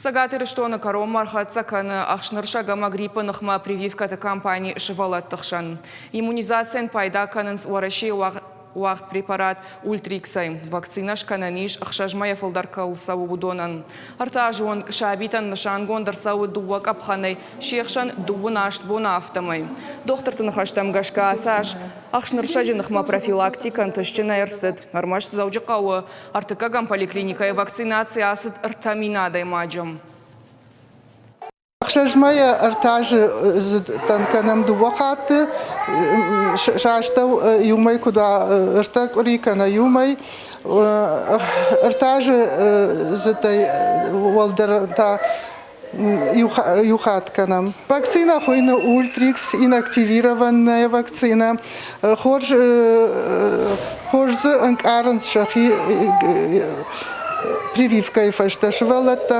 Цӕгат Ирыстоны кӕронмӕ ӕрхӕццӕ кӕны ӕхснырсӕг ӕмӕ гриппы ныхмӕ прививкӕты кампани сывӕллӕтты хсӕн. Иммунизацийӕн пайда кӕнынц Уӕрӕсейы уагъд препарат Ультриксӕй. Вакцинӕ скӕнӕн ис, 6 мӕйӕ фылдӕр кӕуыл цӕуы, уыдонӕн. Ӕртӕ азы онг сабитӕн нысангонд ӕрцӕуы дыууӕ къӕпхӕнӕй, се хсӕн 18 боны афтӕмӕй. Дохтырты ныхӕстӕм гӕсгӕ ацы аз ӕхснырсӕджы ныхмӕ профилактикӕ ӕнтыстджынӕй ӕрцыд. Ӕрмӕст Дзӕуджыхъӕуы Ӕртыккӕгӕм поликлиникӕйы вакцинаци ацыд 3000 адӕймаджы. Ӕхсӕз мӕйӕ ӕртӕ азы кӕнӕм дыууӕ хатты, сӕ астӕу иу мӕй куыд уа, ӕртӕ къуыри кӕнӕ иу мӕй. Ӕртӕ азы зыдӕй уӕлдӕр та иу хатт кӕнӕм. Вакцина хуыйны Ультрикс, инактивированная вакцина. Хорз, хорз дзы ӕнкъарынц сӕхи прививкӕйы фӕстӕ сывӕллӕттӕ.